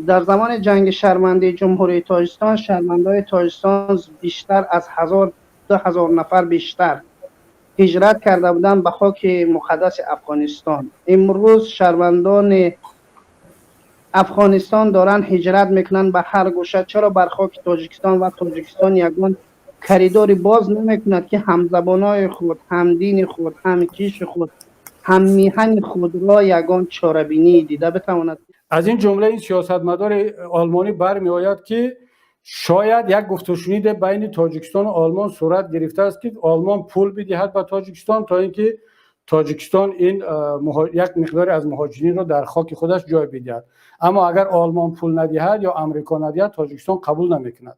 Дар замони ҷанги шаҳрвандии Ҷумҳурии Тоҷикистон шаҳрвандони Тоҷикистон бештар аз 1000-2000 нафар бештар ҳиҷрат карда буданд ба хоки муқаддаси Афғонистон. Имрӯз шаҳрвандони Афғонистон доранд ҳиҷрат мекунанд ба ҳар гӯша. Чаро бар хоки Тоҷикистон ва Тоҷикистон ягон коридори боз намекунад, ки ҳамзабонои худ, ҳамдини худ, ҳамкиши худ, ҳаммиҳани худро ягон чорабинӣ дида битавонад? Аз ин ҷумла ин сиёсатмадори олмонӣ бармеояд, ки шояд як гуфтушуниде байни Тоҷикистону Олмон сурат гирифтааст, ки Олмон пул бидиҳад ба Тоҷикистон, то ин ки Тоҷикистон ин як миқдоре аз муҳоҷиринро дар хоки худаш ҷой бидиҳад. Аммо агар Олмон пул надиҳад ё Амрико надиҳад, Тоҷикистон қабул намекунад.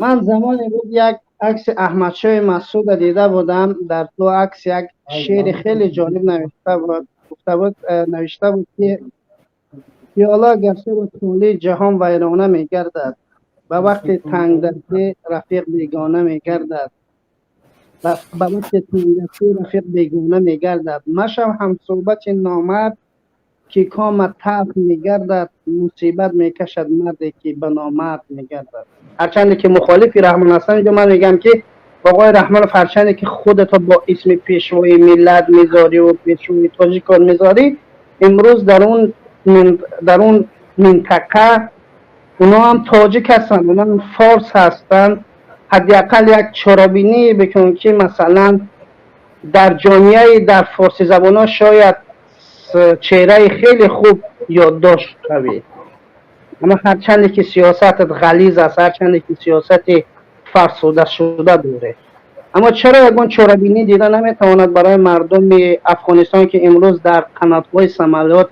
Ман замоне буд як акси Аҳмадшоҳи Масъуда дида будам. Дар ту акс як шеъри хеле ҷолиб навишта буд, гуфта буд, навишта буд, ки пиёла гарча ба тӯли ҷаҳон вайрона мегардад, ба вақти тангдастӣ рафиқ бегона мегардад, ба вақти тангдастӣ рафиқ бегона мегардад. Машав ҳамсӯҳбати номард, ки комат талх мегардад, мусибат мекашад марде, ки ба номард мегардад. Ҳарчанде ки мухолифи Раҳмон ҳастам, инҷо ман мегӯям, ки оқои Раҳмонов, ҳарчанде ки худато бо исми пешвои миллат мезорӣ пешвои тоҷикон мезорӣ, имрӯз дар он минтақа اونا هم تاجیک هستند، اونا هم فارس هستند. حداقل یک چاربینی بکن که مثلا در جامعه در فارسی زبان ها شاید چهره خیلی خوب یادداشت شوی. اما هرچند که سیاست غلیظ است، هرچند که سیاست فرسوده شده داره، اما چرا یگان چاربینی دیده نمیتواند برای مردم افغانستان که امروز در قنات‌های سمالات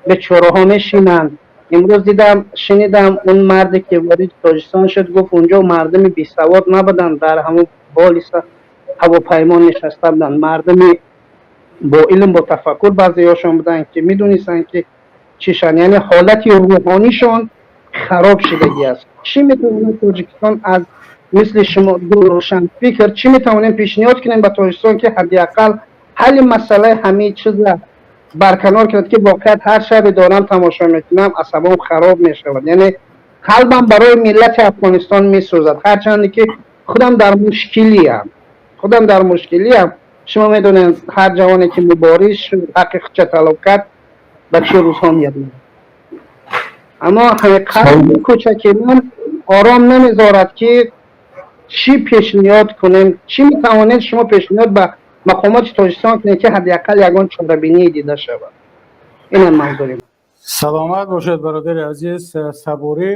به چوره میشینند؟ امروز دیدم، شنیدم اون مردی که وارد تاجیکستان شد، گفت اونجا مردم بی سواد نبودن، در همون بالی هواپیما نشسته بودن، مردم با علم، با تفکر بعضی هاشون بودن که میدونستن که چیشن، یعنی حالت روحانیشون خراب شدگی است. چی میتونه تاجیکستان از مثل شما دو روشن فکر، چی میتوانیم پیشنهاد کنیم به تاجیکستان که حداقل حل مسئله همه چیز برکنار کرد؟ که واقعیت هر شب دارم تماشا میکنم، عصبام خراب میشود، یعنی قلبم برای ملت افغانستان میسوزد، هرچند که خودم در مشکلی ام، خودم در مشکلی ام. شما میدونید هر جوانی که مبارز شد، حق خودش طلب کرد، به چه روزها میاد. اما حقیقت کوچک من آرام نمیذارد که چی پیشنهاد کنیم. چی میتوانید شما پیشنهاد به مقامات تاجیکستان کنید که حداقل یگان چاره‌بینی دیده شود؟ اینم منظوریم. Саломат бошед, бародари азиз Сабурӣ,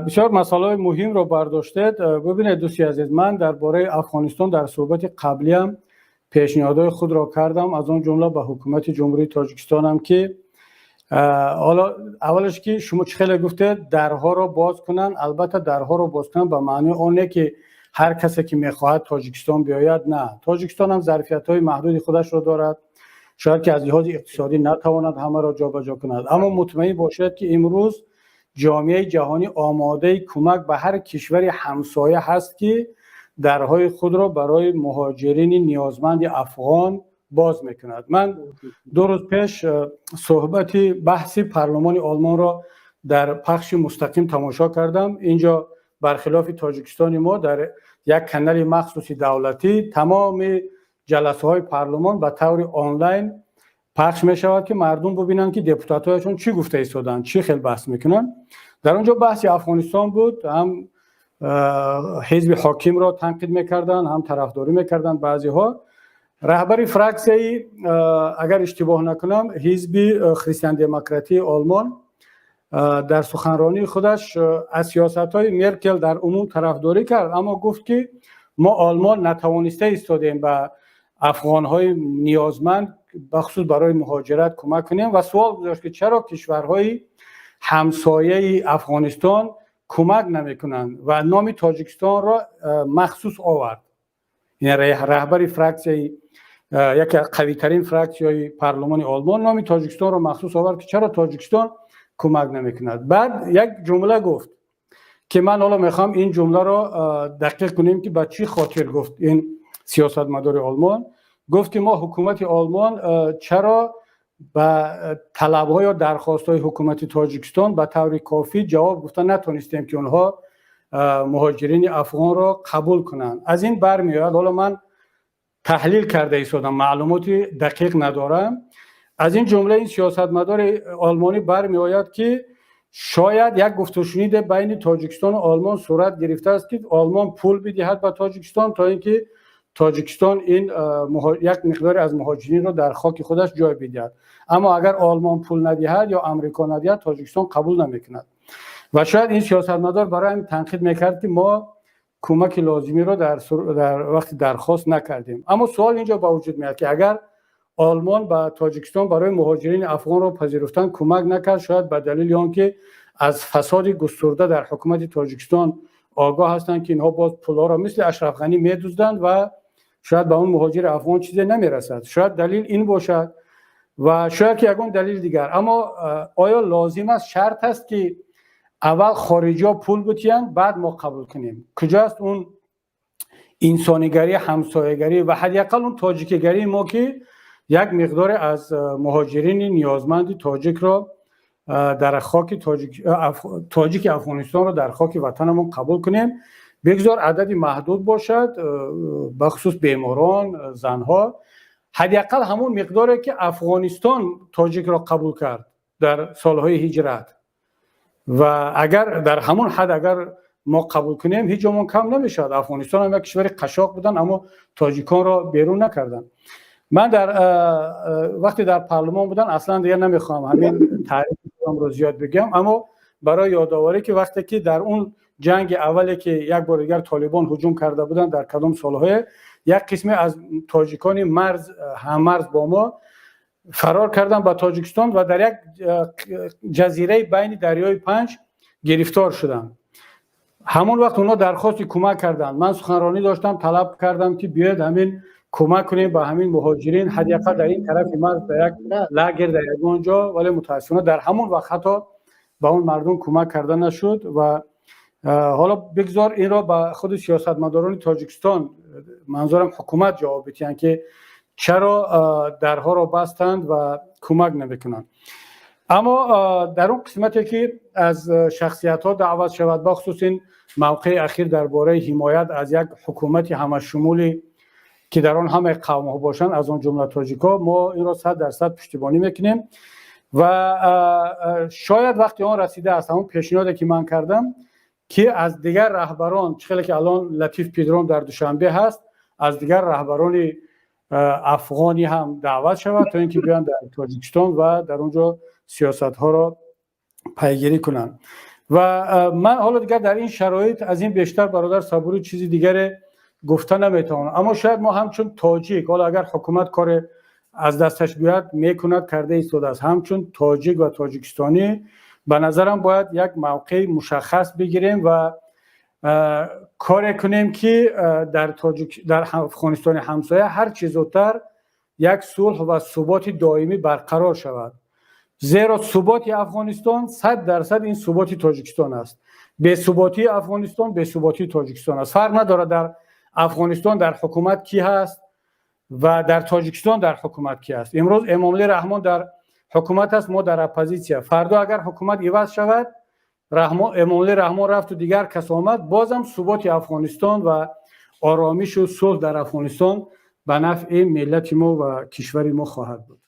бисёр масъалаҳои муҳимро бардоштед. Бибинед, дӯсти азиз, ман дар бораи Афғонистон дар суҳбати қаблиам пешниҳодҳои худро кардам, аз он ҷумла ба ҳукумати Ҷумҳурии Тоҷикистонам, ки ҳоло аввалаш ки шумо чӣ хеле гуфтед, дарҳоро боз кунанд. Албатта, дарҳоро боз кунанд ба маънои он не, ки ҳар касе ки мехоҳад Тоҷикистон биёяд. На, Тоҷикистон ҳам зарфиятҳои маҳдуди худашро дорад, шояд ки аз лиҳози иқтисодӣ натавонад ҳамаро ҷобаҷо кунад. Аммо мутмаин бошед, ки имрӯз ҷомеаи ҷаҳонӣ омодаи кӯмак ба ҳар кишвари ҳамсоя ҳаст, ки дарҳои худро барои муҳоҷирини ниёзманди афғон боз мекунад. Ман 2 рӯз пеш суҳбати баҳси парлумони Олмонро дар пахши мустақим тамошо кардам. Инҷо бархилофи Тоҷикистони мо дар як канали махсуси давлатӣ тамоми ҷаласаҳои парлумон ба таври онлайн пахш мешавад, ки мардум бубинанд, ки депутатҳояшон чӣ гуфта истоданд, чӣ хел баҳс мекунанд. Дар он ҷо баҳси Афғонистон буд. Ҳам ҳизби ҳокимро танқид мекарданд, ҳам тарафдорӣ мекарданд баъзеҳо. Раҳбари фраксияи, агар иштибоҳ накунам, ҳизби христиан-демократии Олмон дар суханронии худаш аз сиёсатҳои Меркел дар умум тарафдорӣ кард, аммо гуфт, ки мо Олмон натавониста истодем ба афғонҳои ниёзманд, бахусус барои муҳоҷират, кӯмак кунем ва суол гузошт, ки чаро кишварҳои ҳамсояи Афғонистон кӯмак намекунанд ва номи Тоҷикистонро махсус овард. Раҳбари фраксияи, яке аз қавитарин фраксияҳои парлумони Олмон номи Тоҷикистонро махсус овард, ки чаро Тоҷикистон кӯмак намекунад. Баъд як ҷумла гуфт. Ки ман ҳоло мехоҳам ин ҷумларо дақиқ кунем, ки ба чӣ хотир гуфт ин сиёсатмадори Олмон. Гуфт, ки мо, ҳукумати Олмон, чаро ба талабҳо ё дархостҳои ҳукумати Тоҷикистон ба таври кофӣ ҷавоб гуфта натонистем, ки онҳо муҳоҷирини афғонро қабул кунанд. Аз ин бармеояд, ҳоло ман таҳлил карда истодам, маълумоти дақиқ надорам, аз ин ҷумла ин сиёсатмадори олмонӣ бармеояд, ки шояд як гуфтушуниде байни Тоҷикистону Олмон сурат гирифтааст, ки Олмон пул бидиҳад ба Тоҷикистон, то ин ки Тоҷикистон ин як миқдоре аз муҳоҷиринро дар хоки худаш ҷой бидиҳад. Аммо агар Олмон пул надиҳад ё Амрико надиҳад, Тоҷикистон қабул намекунад. Ва шояд ин сиёсатмадор барои ҳамин танқид мекард, ки мо кӯмаки лозимиро дар вақти дархост накардем. Аммо суол инҷо ба вуҷуд меояд, ки агар Олмон ба Тоҷикистон барои муҳоҷирини афғонро пазируфтан кӯмак накард, шояд ба далели он ки аз фасоди густурда дар ҳукумати Тоҷикистон огоҳ ҳастанд, ки инҳо боз пулҳоро мисли Ашраф Ғанӣ медузданд ва шояд ба он муҳоҷири афғон чизе намерасад. Шояд далил ин бошад ва шояд ки ягон далили дигар. Аммо оё лозим аст, шарт аст, ки аввал хориҷиҳо пул битиҳанд, баъд мо қабул кунем? Куҷоаст он инсонигарӣ, ҳамсоягарӣ ва ҳадди ақал он тоҷикигарии мо, ки як миқдоре аз муҳоҷирини ниёзманди тоҷикро дар хоки тоҷики Афғонистонро дар хоки ватанамон қабул кунем? Бигзор адади маҳдуд бошад, бахусус беморон, занҳо, ҳадди ақал ҳамон миқдоре, ки Афғонистон тоҷикро қабул кард дар солҳои ҳиҷрат. Ва агар дар ҳамон ҳад агар мо қабул кунем, ҳеҷ ҷомон кам намешавад. Афғонистон ҳам як кишвари қашоқ буданд, аммо тоҷиконро берун накарданд. Ман дар вақте дар парлумон будам, аслан дигар намехоҳам ҳамин таърихро зиёд бигӯям, аммо барои ёдоварӣ, ки вақте ки дар он ҷанги аввале, ки як бор дигар Толибон ҳуҷум карда буданд, дар кадом солҳое як қисме аз тоҷикони марз, ҳаммарз бо мо, фарор карданд ба Тоҷикистон ва дар як ҷазираи байни дарёи Панҷ гирифтор шуданд. Ҳамон вақт онҳо дархости кӯмак карданд. Ман суханронӣ доштам, талаб кардам, ки биёед, ҳамин кӯмак кунем ба ҳамин муҳоҷирин, ҳадди ақал дар ин тарафи марз, дар як лагер, дар ягон ҷо. Вале мутаассифона дар ҳамон вақт ҳатто ба он мардум кӯмак карда нашуд. Ва ҳоло бигзор инро ба худи сиёсатмадорони Тоҷикистон, манзурам ҳукумат, ҷавоб бидиҳанд, ки чаро дарҳоро бастанд ва кӯмак намекунанд. Аммо дар он қисмате, ки аз шахсиятҳо даъват шавад, бахусус ин мавқеи ахир дар бораи ҳимоят аз як ҳукумати ҳамашумулӣ, ки дар он ҳамаи қавмҳо бошанд, аз он ҷумла тоҷикҳо, мо инро 100% пуштибонӣ мекунем. Ва шояд вақти он расидааст, ҳамон пешниҳоде, ки ман кардам, ки аз дигар раҳбарон, чӣ хеле ки алон Латиф Пидром дар Душанбе ҳаст, аз дигар раҳбарони афғонӣ ҳам даъват шавад, то ин ки биёянд дар Тоҷикистон ва дар он ҷо сиёсатҳоро пайгирӣ кунанд. Ва ман ҳоло дигар дар ин шароит аз ин бештар, бародар Сабурӣ, чизи дигаре гуфта наметавонам. Аммо шояд мо ҳамчун тоҷик, ҳоло агар ҳукумат коре аз дасташ биёяд, мекунад, карда истодааст, ҳамчун тоҷик ва тоҷикистонӣ ба назарам бояд як мавқеи мушаххас бигирем ва коре кунем, ки дар Афғонистони ҳамсоя ҳар чӣ зудтар як сулҳ ва суботи доимӣ барқарор шавад, зеро суботи Афғонистон 100% ин суботи Тоҷикистон аст, бесуботии Афғонистон бесуботии Тоҷикистон аст. Фарқ надорад, дар Афғонистон дар ҳукумат кӣ ҳаст ва дар Тоҷикистон дар ҳукумат кӣ ҳаст. Имрӯз Эмомалӣ Раҳмон дар ҳукумат аст, мо дар оппозитсия. Фардо агар ҳукумат иваз шавад, Эмомалӣ Раҳмон рафту дигар кас омад, бозам суботи Афғонистон ва оромишу сулҳ дар Афғонистон ба нафъи миллати мо ва кишвари мо хоҳад буд.